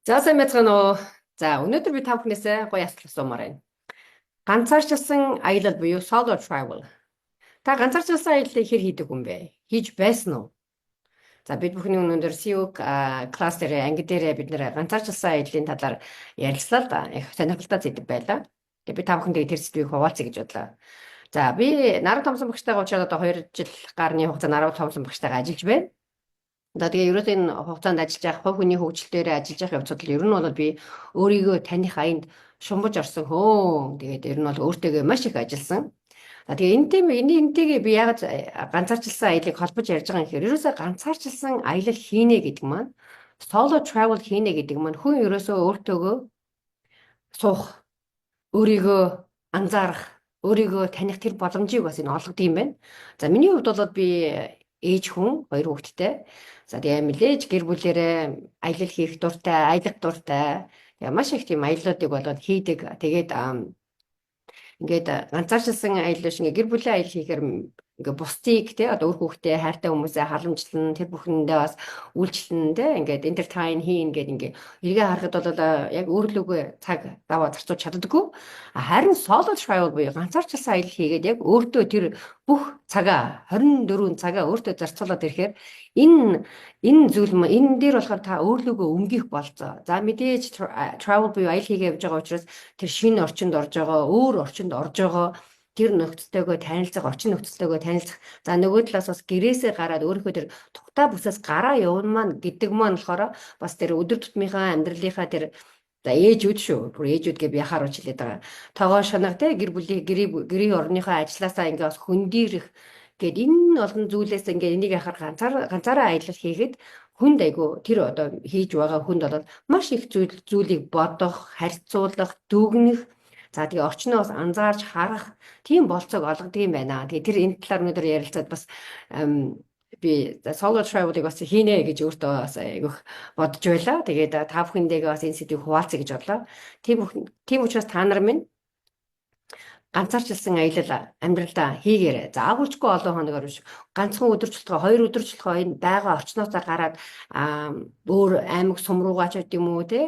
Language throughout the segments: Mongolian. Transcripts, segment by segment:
За, сайн байцгаана уу? За, өнөөдөр би та бүхнээсээ гоё асуулт асуумаар байна. Ганцаарчилсан аялал буюу solo travel. Та ганцаарчилсан аяллыг хэр хийдэг хүн бэ? Хийж байсан уу? За, бид бүхний өнөөдөр CU класс дээр, анги дээр бид нэр ганцаарчилсан аяллын талаар ярилцлаа л да. Их сонирхолтой сэдэв байлаа. Тэгээ би та бүхэндээ тэр сэдвийг хуваалцъя гэж бодлоо. За, би Наран Томсон багштайгаа уулзаад одоо 2 жил гарны хугацаа Наран Томсон багштайгаа ажиллаж байна. За, тэгээ ерөөсөө энэ хугацаанд ажиллаж явах, хувь хүний хөгжилтөөр ажиллаж явах явцад л ер нь бол би өөрийгөө таних аянд шумбаж орсон хөө. Тэгээд ер нь бол өөртөөгөө маш их ажилласан. За, тэгээ энэ энтэйгээ би яагаад ганцаарчилсан аяллыг холбож ярьж байгаа юм гэхээр ерөөсөө ганцаарчилсан аялал хийнэ гэдэг маань, solo travel хийнэ гэдэг маань хүн ерөөсөө өөртөөгөө суух, өөрийгөө анзаарах, өөрийгөө таних тэр боломжийг бас энэ олгодог юм байна. За, миний хувьд бол би ээж хүн, хоёр хүүхэдтэй. За, тэгээ нэлээж гэр бүлээрээ аялал хийх дуртай, аялах дуртай. Тэгээ маш их тийм аяллуудыг болоод хийдэг. Тэгээд ингээд ганцаарчилсан аялал биш, ингээд гэр бүлийн аялал хийхээр ингээ бусдыг, те, одоо үр хүүхдээ, хайртай хүмүүсээ халамжлан, тэр бүхэндээ бас үйлчлэн, те, ингээд entertain хийн гээд ингээ эргээ харахад бол яг өөрлөгөө цаг даваа зарцуулж чаддаггүй. Харин solo travel буюу ганцаарчилсан аялал хийгээд яг өөртөө тэр бүх цагаа, 24 цагаа өөртөө зарцуулаад ирэхээр энэ зүйл, энэ дээр болохоор та өөрлөгөө өмгийх болцоо. За, мэдээж travel буюу аялал хийгээ явж байгаа учраас тэр шинэ орчинд орж байгаа, өөр орчинд орж байгаа тэр нөхцөлтэйгөө танилцах, орчин нөхцөлтэйгөө танилцах. За, нөгөө талаас бас гэрээсээ гараад өөрийнхөө тэр тухтай бүсээс гараа явна маань гэдэг маань болохоор бас тэр өдөр тутмынхаа амьдралынхаа тэр, за, ээжүүд шүү. Бүр ээжүүд гэж би яхаар хэлээд байгаа. Тогоо шанах, те, гэр бүлийн гэрээ гэрийн орныхоо ажлаасаа ингээ бас хөндийрэх гээд энэ олон зүйлээс ингээ энийг яхаар ганцаараа аялал хийхэд хүнд айгу тэр одоо хийж байгаа хүнд бол маш их зүйлийг бодох, харьцуулах, дүгнэх. За, тэгээ орчноо бас анзаарч харах тийм болцоог олгодог юм байна. Тэгээ тэр энэ талаар өнөөдөр ярилцаад бас би solo travel-ыг бас хийнэ гэж өөртөө бас айгүйх бодож байлаа. Тэгээд та бүхэндээ бас энэ сэдвийг хуваалцъя гэж бодлоо. Тийм учраас та нар минь ганцаарчилсан аялал амьдралдаа хийгээрэй. Заавалчгүй олон хоногор биш. Ганцхан өдөр ч болтугай, 2 өдөр ч болтугай энэ байгаа орчноосоо гараад өөр аймаг сум руугаа ч гэдэм үү, те,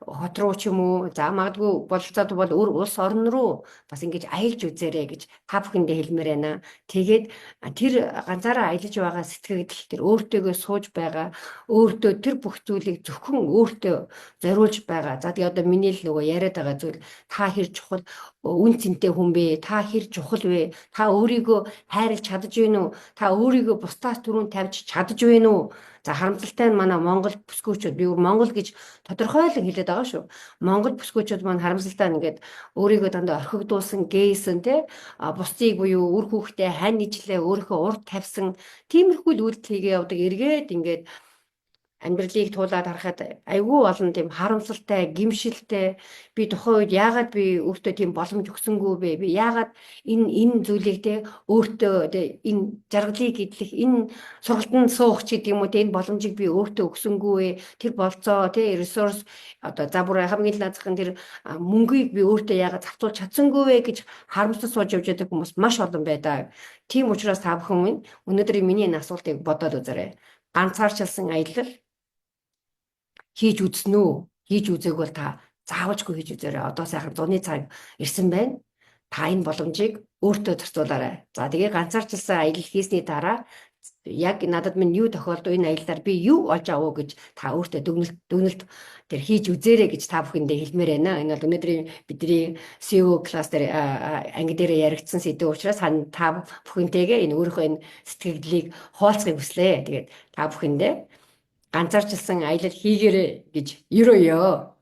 хот руу ч юм уу, за, магадгүй бололцоод бол өөр улс орн руу бас ингэж аялж үзээрэй гэж та бүхэндээ хэлмээр байна. Тэгээд тэр ганцаараа аялаж байгаа сэтгэгдэл, тэр өөртөөгөө сууж байгаа, өөртөө тэр бүх зүйлийг зөвхөн өөртөө зориулж байгаа. За, тэгээ одоо миний л нөгөө яриад байгаа зүйл: та хэр чухал, үнэ цэнтэй хүн бэ? Та хэр чухал вэ? Та өөрийгөө хайрлаж чадаж байна уу? Та өөрийгөө бусдаас түрүүн тавьж чадаж байна уу? За, харамсалтай нь манай Монгол бүсгүйчүүд, би Монгол гэж тодорхойлон хэлээд байгаа шүү. Монгол бүсгүйчүүд маань харамсалтай нь ингээд өөрийгөө дандаа орхигдуулсан, гээсэн, те, бусдыг буюу үр хүүхдээ хань ижлээ, өөрийнхөө урд тавьсан тиймэрхүү л үйлдэл хийгээ явдаг. Эргээд ингээд амьдралыг туулаад харахад айгүй олон тийм харамсалтай, гэмшилтэй. Би тухайн үед яагаад би өөртөө тийм боломж өгсөнгүү бэ? Би яагаад энэ зүйлийг, те, өөртөө, те, энэ жаргалыг эдлэх, энэ сургалтанд суух ч гэдэг юм уу, те, энэ боломжийг би өөртөө өгсөнгүү вэ? Тэр болцоо, те, ресурс, одоо за бүр хамгийн наазахын тэр мөнгийг би өөртөө яагаад зарцуулж чадсангүй вэ гэж харамсаж сууж явж байгаа хүмүүс маш олон байдаг. Тийм учраас та бүхэн минь өнөөдрийн миний энэ асуултыг бодоод үзээрэй. Ганцаарчилсан аялал хийж үзсэн үү? Хийж үзээгүй бол та заавалчгүй хийж үзээрэй. Одоо сайхан зуны цаг ирсэн байна. Та энэ боломжийг өөртөө зарцуулаарай. За, тэгээ ганцаарчилсан аялал хийсний дараа яг надад минь юу тохиолдов, энэ аяллаар би юу олж авав гэж та өөртөө дүгнэлт тэр хийж үзээрэй гэж та бүхэндээ хэлмээр байна. Энэ бол өнөөдрийн бидний CEO класс дээр, анги дээр яригдсан сэдэв учраас та бүхэнтэйгээ энэ өөрийнхөө энэ сэтгэгдлийг хуваалцахыг хүслээ. Тэгээд та бүхэндээ ганцаарчилсан аялал хийгээрэй гэж ерөөё.